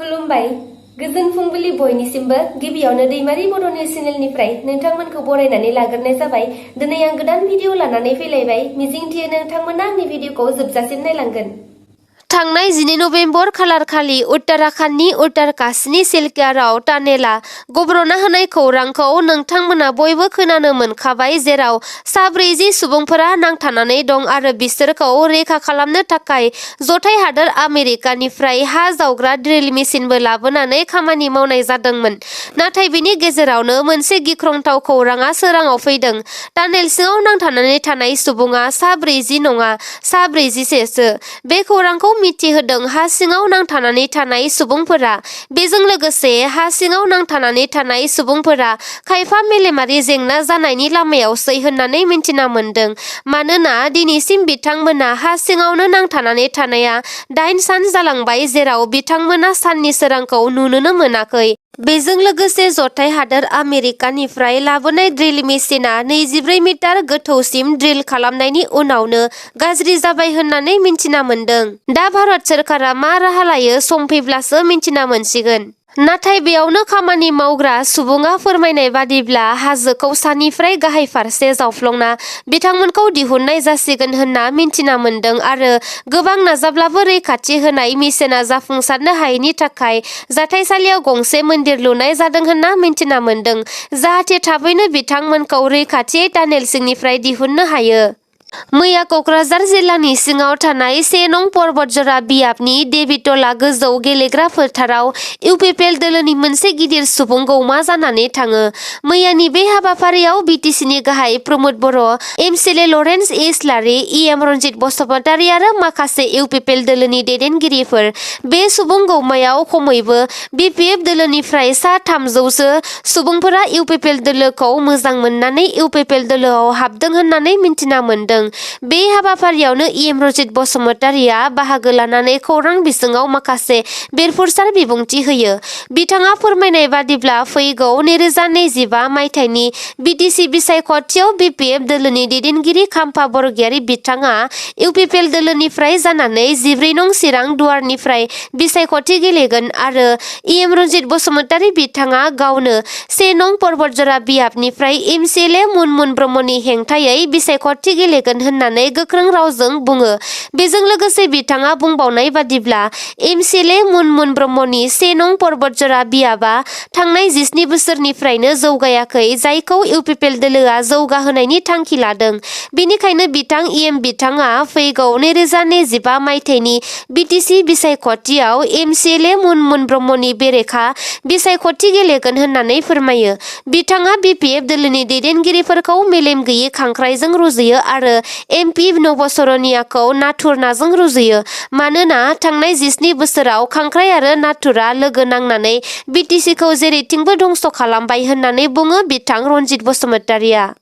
खुलुमबाय गोजोन फुंबिलि बयनिसिमबो गिबियावनो दैमारि बड' निउस चेनेलनिफ्राय नोंथांमोनखौ बरायनानै लाग्रोनाय जाबाय। दिनै आं गोदान भिडिअ लानानै फैलायबाय। मिजिंथियो नोंथांमोना आंनि भिडिअखौ जोबजासिम नायलांगोन। थांनाय 12 नबेम्बर खालारखालि उत्तराखन्डनि उत्तरकाशीनि सिलकियाराव टानेला गब्र'ना होनाय खौरांखौ नोंथांमोना बयबो खोनानो मोनखाबाय, जेराव सा 40 सुबुंफोरा नांथानानै दं आरो बिसोरखौ रैखा खालामनो थाखाय जथाय हादोर आमेरिकानिफ्राय हा जावग्रा ड्रिल मेसिनबो लाबोनानै खामानि मावनाय जादोंमोन। नाथाय बेनि गेजेरावनो मोनसे गिख्रंथाव खौरांआ सोराङाव फैदों। टानेल सिङाव नांथानानै थानाय सुबुङा सा 40 नङा, सा 46 सो। बे खौरांखौ मिथिहोदों हा सिङाव नांथानानै थानाय सुबुंफोरा। बेजों लोगोसे हा सिङाव नांथानानै थानाय सुबुंफोरा खायफा मेलेमारि जेंना जानायनि लामायावसै होननानै मिन्थिना मोनदों। मानोना दिनैसिम बिथांमोना हा सिङावनो नांथानानै थानाया 8 सान जालांबाय, जेराव बिथांमोना साननि सोरांखौ नुनोनो मोनाखै। बेजों लोगोसे जथाय हादोर आमेरिकानिफ्राय लाबोनाय ड्रिल मेसिनआ 24 मिटार गोथौसिम ड्रिल खालामनायनि उनावनो गाज्रि जाबाय होननानै मिन्थिना मोनदों। दा भारत सोरखारा मा राहा लायो सम फैब्लासो मिन्थिना मोनसिगोन। नाथाय बेयावनो खामानि मावग्रा सुबुङा फोरमायनाय बादिब्ला हाजोखौ सानिफ्राय गाहाय फारसे जावफ्लंना बिथांमोनखौ दिहुननाय जासिगोन होनना मिन्थिना मोनदों आरो गोबां नाजाब्लाबो रैखाथि होनाय मिशनआ जाफुंसारनो हायैनि थाखाय जाथायसालियाव गंसे मन्दिर लुनाय जादों होनना मिन्थिना मोनदों, जाहाथे थाबैनो बिथांमोनखौ रैखाथियै टानेल सिंनिफ्राय दिहुननो हायो। मैया क'क्राझार जिल्लानि सिङाव थानाय 1 नं पर्बतजरा बियाबनि देबितला गोजौ गेलेग्रा फोथाराव इउपिपिएल दोलोनि मोनसे गिदिर सुबुं गौमा जानानै थाङो। मैयानि बे हाबाफारियाव बिटिसिनि गाहाय प्रमद बर', एमसिएलए लरेन्स इस्लारि, इएम रन्जित बसुमतारि आरो माखासे इउपिपिएल दोलोनि दैदेनगिरिफोर। बे सुबुं गौमायाव खमैबो बिपिएफ दोलोनिफ्राय सा 300 सो सुबुंफोरा इउपिपिएल दोलोखौ मोजां मोननानै इउपिपिएल दोलोआव हाबदों होननानै मिन्थिना मोनदों। बे हाबाफारियावनो इएम रन्जित बसुमतारिया बाहागो लानानै खौरां बिजोङाव माखासे बेरफुसार बिबुंथि होयो। बिथाङा फोरमायनाय बादिब्ला फैगौ 2025 मायथाइनि बिटिसि बिसायख'थियाव बिपिएफ दोलोनि दैदेनगिरि खाम्फा बरगयारि बिथाङा इउपिपिएल दोलोनिफ्राय जानानै 14 नं चिरां दुवारनिफ्राय बिसायख'थि गेलेगोन आरो इएम रन्जित बसुमतारि बिथाङा गावनो 1 नं पर्बतजरा बियाबनिफ्राय एमसिएलए मुनमुन ब्रह्मनि हेंथायै बिसायख'थि गेलेगोन होननानै गोख्रों रावजों बुङो। बेजों लोगोसे बिथाङा बुंबावनाय बादिब्ला एमसिएलए मुनमुन ब्रह्मनि 1 नं पर्बतजरा बियाबा थांनाय 17 बोसोरनिफ्रायनो जौगायाखै, जायखौ इउपिपिएल दोलोआ जौगाहोनायनि थांखि लादों। बेनिखायनो बिथाङा फैगौ 2025 मायथाइनि बिटिसि बिसायख'थियाव एमसिएलए मुनमुन ब्रह्मनि बेरेखा बिसायख'थि गेलेगोन होननानै फोरमायो। बिथाङा बिपिएफ दोलोनि दैदेनगिरिफोरखौ मेलेम गैयै खांख्राइजों रुजुयो आरो एमपि नभचरनियाखौ नाथुर नाजों रुजुयो। मानोना थांनाय 17 बोसोराव खांख्राइ आरो नाथुरा लोगो नांनानै बिटिसिखौ जेरैथिंबो धंस खालामबाय होननानै बुङो बिथां रन्जित बसुमतारिया।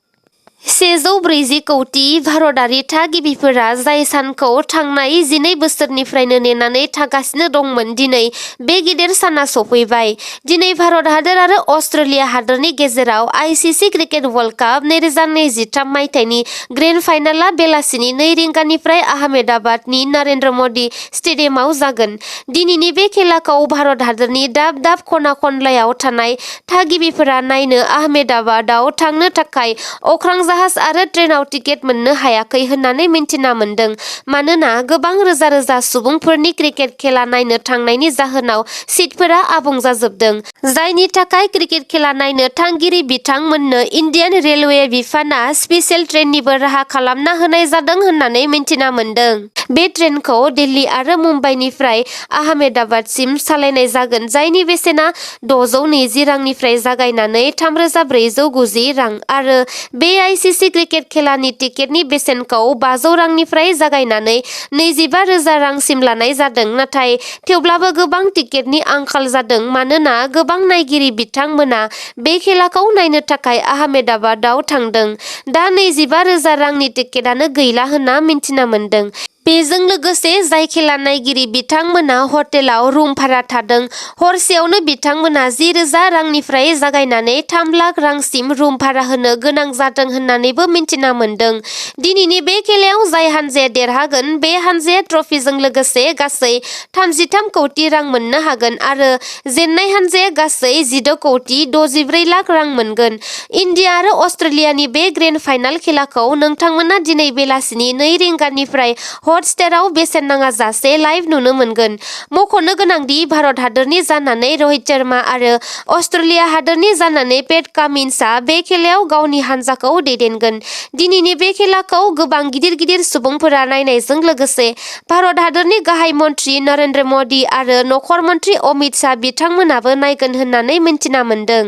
140 कौटि भारतारि थागिबिफोरा जाय सानखौ थांनाय 12 बोसोरनिफ्रायनो नेनानै थागासिनो दंमोन, दिनै बे गिदिर साना सफैबाय। दिनै भारत हादोर आरो अस्ट्रेलिया हादोरनि गेजेराव आईसीसी क्रिकेट वर्ल्ड काप 2023 मायथाइनि ग्रेन्ड फाइनालआ बेलासिनि 2 रिंगानिफ्राय आहमेदाबादनि नरेन्द्र मदि स्टेडियामाव जागोन। दिनैनि बे खेलाखौ भारत हादोरनि दाब दाब खना खनलायाव थानाय थागिबिफोरा नायनो आहमेदाबादाव थांनो थाखाय अख्रां जाहाज आरो ट्रेनआव टिकेट मोननो हायाखै होननानै मिन्थिना मोनदों। मानोना गोबां रोजा रोजा सुबुंफोरनि क्रिकेट खेला नायनो थांनायनि जाहोनाव सिटफोरा आबुं जाजोबदों। जायनि थाखाय क्रिकेट खेला नायनो थांगिरि बिथांमोननो इन्डियान रेलवे बिफाना स्पेशेल ट्रेननिबो राहा खालामना होनाय जादों होननानै मिन्थिना मोनदों। बे ट्रेनखौ दिल्ली आरो मुम्बाइनिफ्राय आहमेदाबादसिम सालायनाय जागोन, जायनि बेसेना 620 रांनिफ्राय जागायनानै 3490 रां आरो बे आईसीसी क्रिकेट खेलानि टिकेटनि बेसेनखौ 500 रांनिफ्राय जागायनानै 25,000 रांसिम लानाय जादों। नाथाय थेवब्लाबो गोबां टिकेटनि आंखाल जादों, मानोना गोबां नायगिरि बिथांमोना बे खेलाखौ नायनो थाखाय आहमेदाबादाव थांदों। दा 25,000 रांनि टिकेटानो गैला होनना मिन्थिना मोनदों। बेजों लोगोसे जाय खेला नायगिरि बिथांमोना हटेलाव रुम भारा थादों, हरसेयावनो बिथांमोना 10,000 रांनिफ्राय जागायनानै 3 लाख रांसिम रुम भारा होनो गोनां जादों होननानैबो मिन्थिना मोन्दों। दिनैनि बे खेलायाव जाय हानजाया देरहागोन बे हानजाया ट्रफिजों लोगोसे गासै 33 कौटि रां मोननो हागोन आरो जेननाय हानजाया गासै 16 कौटि 64 लाख रां मोनगोन। इन्डिया आरो अस्ट्रेलियानि बे ग्रेन्ड फाइनाल खेलाखौ नोंथांमोना दिनै बेलासिनि 2 रिंगानिफ्राय हटस्टाराव बेसेन नाङा जासे लाइभ नुनो मोनगोन। मख'नो गोनांदि भारत हादोरनि जानानै रहित शर्मा आरो अस्ट्रेलिया हादोरनि जानानै पेट कामिन्सआ बे खेलायाव गावनि हानजाखौ दैदेनगोन। दिनैनि बे खेलाखौ गोबां गिदिर सुबुंफोरा नायनायजों लोगोसे भारत हादोरनि गाहाय मन्त्रि नरेन्द्र मदि आरो नखर मन्त्रि अमित शाह बिथांमोनाबो नायगोन होननानै मिन्थिना मोन्दों।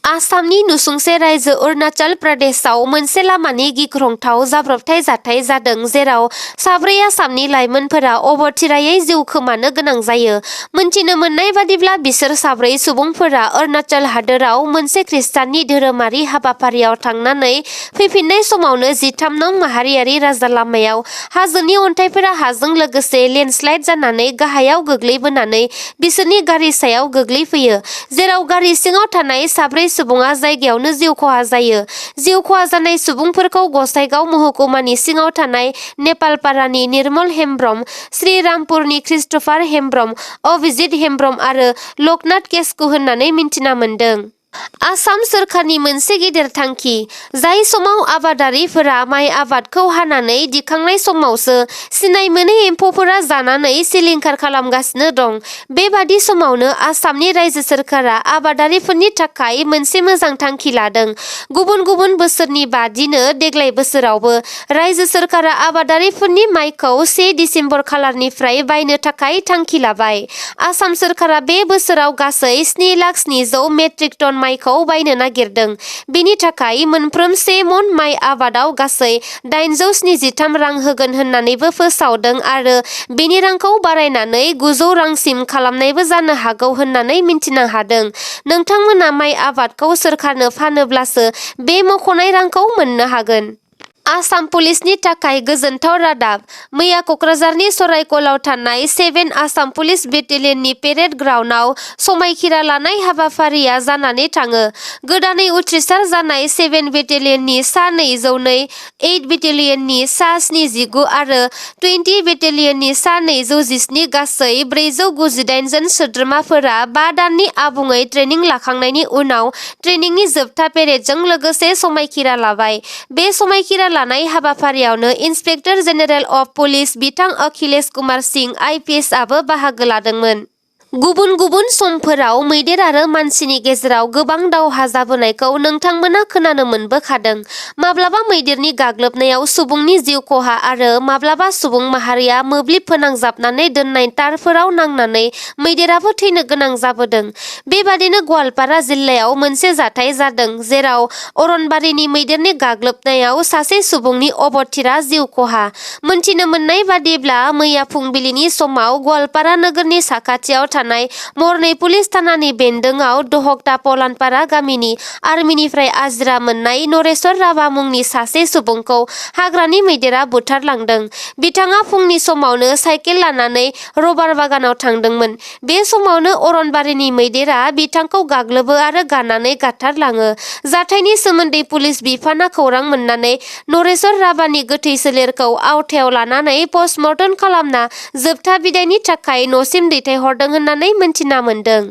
आसामनि नुसुंसे रायजो अरुणाचल प्रदेशआव मोनसे लामानि गिख्रंथाव जाब्रबथाय जाथाय जादों जेराव 4 आसामनि लाइमोनफोरा अबथिरायै जिउ खोमानो गोनां जायो। मोनथिनो मोननाय बादिब्ला बिसोर 4 सुबुंफोरा अरुणाचल हादोराव मोनसे खृष्टाननि धोरोमारि हाबाफारियाव थांनानै फैफिननाय समावनो 13 नं माहारियारि राजा लामायाव हाजोनि अन्थाइफोरा हाजों लोगोसे लेन्डस्लाइड जानानै गाहायाव गोग्लैबोनानै बिसोरनि गारि सायाव गोग्लैफैयो, जेराव गारि सिङाव थानाय 4 सुबुङा जायगायावनो जिउ खहा जायो। जिउ खहा जानाय सुबुंफोरखौ गसाइगाव महकुमानि सिङाव थानाय नेपालपारानि निर्मल हेम्ब्रम, श्रीरामपुरनि क्रिस्टफार हेम्ब्रम, अभिजित हेम्ब्रम आरो लकनाथ केसकु होननानै मिन्थिना मोन्दों। आसाम सोरखारनि मोनसे गिदिर थांखि, जाय समाव आबादारिफोरा माइ आबादखौ हानानै दिखांनाय समावसो सिनाय मोनै एम्फौफोरा जानानै सिलिंखार खालामगासिनो दं। बेबादि समावनो आसामनि रायजो सोरखारा आबादारिफोरनि थाखाय मोनसे मोजां थांखि लादों। गुबुन बोसोरनि बादिनो देग्लाय बोसोरावबो रायजो सोरखारा आबादारिफोरनि माइखौ 1 दिसेम्बर खालारनिफ्राय बायनो थाखाय थांखि लाबाय। आसाम सोरखारा बे बोसोराव गासै 7,700,000 मेट्रिक टन माइखौ बायनो नागिरदों। बेनि थाखाय मोनफ्रोम 1 मन माइ आबादाव गासै 873 रां होगोन होननानैबो फोसावदों आरो बेनि रांखौ बारायनानै 900 रांसिम खालामनायबो जानो हागौ होननानै मिन्थिनो हादों। नोंथांमोना माइ आबादखौ सोरखारनो फानोब्लासो बे मख'नाय रांखौ मोननो हागोन। आसाम पुलिसनि थाखाय गोजोनथाव रादाब, मैया क'क्राझारनि सरायकलाव थानाय 7 आसाम पुलिस बेटेलियननि पेरेड ग्राउन्डआव समायखिरा लानाय हाबाफारिया जानानै थाङो। गोदानै उथ्रिसार जानाय 7 बेटेलियननि सा 202, 8 बेटेलियननि सा 719 आरो 20 बेटेलियननि सा 217 गासै 498 जन सोद्रोमाफोरा 5 दाननि आबुङै ट्रेनिं लाखांनायनि उनाव ट्रेनिंनि जोबथा पेरेडजों लोगोसे समायखिरा लाबाय। बे समायखिरा लानाय हाबाफारियावनो इन्सपेक्टर जेनेरेल अफ पुलिस बिथां अखिलेश कुमार सिंह IPS आबो बाहागो लादोंमोन। गुबुन समफोराव मैदेर आरो मानसिनि गेजेराव गोबां दावहा जाबोनायखौ नोंथांमोना खोनानो मोनबोखादों। माब्लाबा मैदेरनि गाग्लोबनायाव सुबुंनि जिउ खहा आरो माब्लाबा सुबुं माहारिया मोब्लिब फोनांजाबनानै दोननाय तारफोराव नांनानै मैदेराबो थैनो गोनां जाबोदों। बेबादिनो गवालपारा जिल्लायाव मोनसे जाथाय जादों जेराव अरनबारिनि मैदेरनि गाग्लोबनायाव सासे सुबुंनि अबथिरा जिउ खहा। मोनथिनो मोननाय बादिब्ला मैया फुंबिलिनि समाव गवालपारा नोगोरनि साखाथियाव थानाय मरनै पुलिस थानानि बेन्दोंआव दहकता पलानपारा गामिनि आर्मिनिफ्राय आजिरा मोननाय नरेश्वर राभा मुंनि सासे सुबुंखौ हाग्रानि मैदेरा बुथारलांदों। बिथाङा फुंनि समावनो साइकेल लानानै रबार बागानाव थांदोंमोन। बे समावनो अरनबारिनि मैदेरा बिथांखौ गाग्लोबो आरो गानानै गाथारलाङो। जाथायनि सोमोन्दै पुलिस बिफाना खौरां मोननानै नरेश्वर राभानि गोथै सोलेरखौ आवथायाव लानानै पस्टमर्टम खालामना जोबथा बिदायनि थाखाय न'सिम दैथायहरदों होननानै मिन्थिना मोन्दों।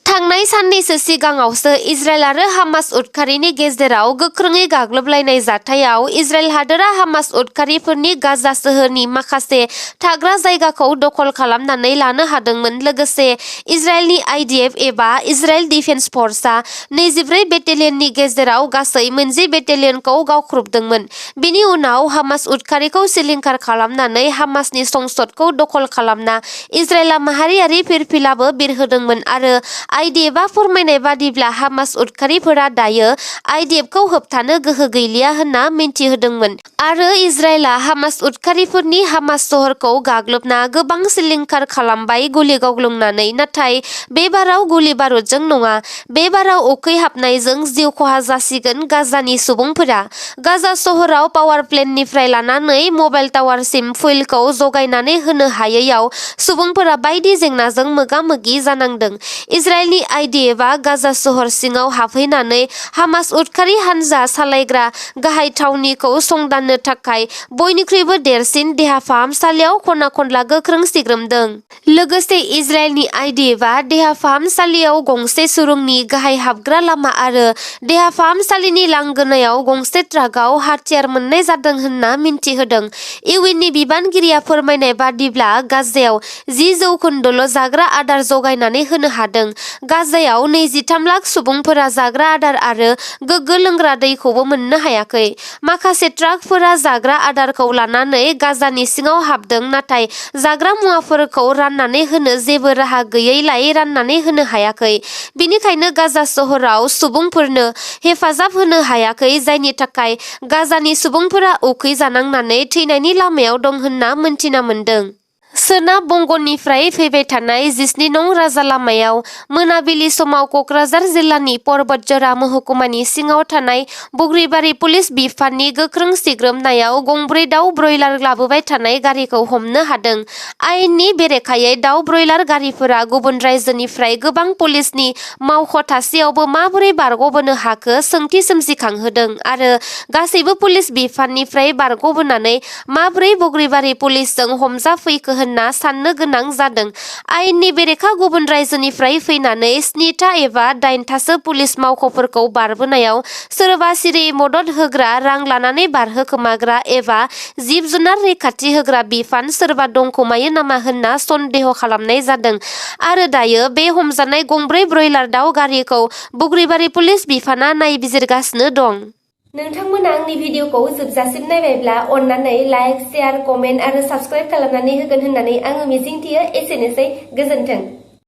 थांनाय साननैसो सिगाङावसो इजराइल आरो हामास उदखारिनि गेजेराव गोख्रोङै गाग्लोबलायनाय जाथायाव इजराइल हादोरा हामास उदखारिफोरनि गाजा सोहोरनि माखासे थाग्रा जायगाखौ दखल खालामनानै लानो हादोंमोन। लोगोसे इजराइलनि IDF एबा इजराइल डिफेन्स फर्सआ 24 बेटेलियननि गेजेराव गासै 11 बेटेलियनखौ गावख्रुबदोंमोन। बेनि उनाव हामास उदखारिखौ सिलिंखार खालामनानै हामासनि संसदखौ दखल खालामना इजराइला माहारियारि फिरफिलाबो बिरहोदोंमोन आरो आइडिएफआ फोरमायनाय बादिब्ला हामास उदखारिफोरा दायो आइडिएफखौ होबथानो गोहो गैलिया होनना मिन्थिहोदोंमोन आरो इजराइलआ हामास उदखारिफोरनि हामास सहरखौ गाग्लोबना गोबां सिलिंखार खालामबाय गुलि गावग्लुंनानै, नाथाय बे बाराव गुलि बारुदजों नङा। बे बाराव उखैहाबनायजों जिउ खहा जासिगोन गाजानि सुबुंफोरा। गाजा सहराव पावार प्लेन्टनिफ्राय लानानै मबाइल टावारसिम फुइलखौ जगायनानै होनो हायैयाव सुबुंफोरा बायदि जेंनाजों मोगा-मोगि जानांदों। इजराइलनि आइडिएफआ गाजा सहर सिङाव हाबहैनानै हामास उदखारि हानजा सालायग्रा गाहाय थावनिखौ संदाननो थाखाय बयनिख्रुइबो देरसिन देहा फाहामसालियाव खना-खनला गोख्रों सिग्रोमदों। लोगोसे इजराइलनि आइडिएफआ देहा फाहामसालियाव गंसे सुरुंनि गाहाय हाबग्रा लामा आरो देहा फाहामसालिनि लांगोनायाव गंसे ट्राकआव हाथियार मोननाय जादों होनना मिन्थिहोदों। इउएननि बिबानगिरिया फोरमायनाय बादिब्ला गाजायाव 10% जाग्रा आदार जगायनानै होनो हादों। गाजायाव 23 लाख सुबुंफोरा जाग्रा आदार आरो गोग्गो लोंग्रा दैखौबो मोननो हायाखै। माखासे ट्राकफोरा जाग्रा आदारखौ लानानै गाजानि सिङाव हाबदों, नाथाय जाग्रा मुवाफोरखौ राननानै होनो जेबो राहा गैयैलाय राननानै होनो हायाखै। बिनिखायनो गाजा सहराव सुबुंफोरनो हेफाजाब होनो हायाखै, जायनि थाखाय गाजानि सुबुंफोरा उखैजानांनानै थैनायनि लामायाव दं होनना मिन्थिना मोन्दों। सोनाब बंगनिफ्राय फैबाय थानाय 17 नं राजा लामायाव मोनाबिलि समाव कक्राझार जिल्लानि परबतजरा महकुमानि सिङाव थानाय बग्रिबारि पुलिस बिफाननि गोख्रों सिग्रोमनायाव गंब्रै दाउ ब्रयलार लाबोबाय थानाय गारिखौ हमनो हादों। आयेननि बेरेखायै दाउ ब्रयलार गारिफोरा गुबुन रायजोनिफ्राय गोबां पुलिसनि मावख' थासेयावबो माबोरै बारग'बोनो हाखो सोंथि सोमजिखांहोदों आरो गासैबो पुलिस बिफाननिफ्राय बारग'बोनानै माबोरै बग्रिबारि पुलिसजों हमजाफैखो होनना साननो गोनां जादों। आयेननि बेरेखा गुबुन रायजोनिफ्राय फैनानै 7था एबा 8थासो पुलिस मावख'फोरखौ बारबोनायाव सोरबा सिरियै मदद होग्रा, रां लानानै बारहोखोमाग्रा एबा जिब-जुनार रैखाथि होग्रा बिफान सोरबा दंखोमायो नामा होनना सन्देह खालामनाय जादों आरो दायो बे हमजानाय गंब्रै ब्रयलार दाउ गारिखौ बग्रिबारि पुलिस बिफाना नायबिजिरगासिनो दं। नोंथांमोना आंनि भिडिअखौ जोबजासिम नायबायब्ला अन्नानै लाइक, शेयार, कमेन्ट आरो साबस्क्राइब खालामनानै होगोन होननानै आङो मिजिंथियो। एसेनोसै, गोजोन्थों।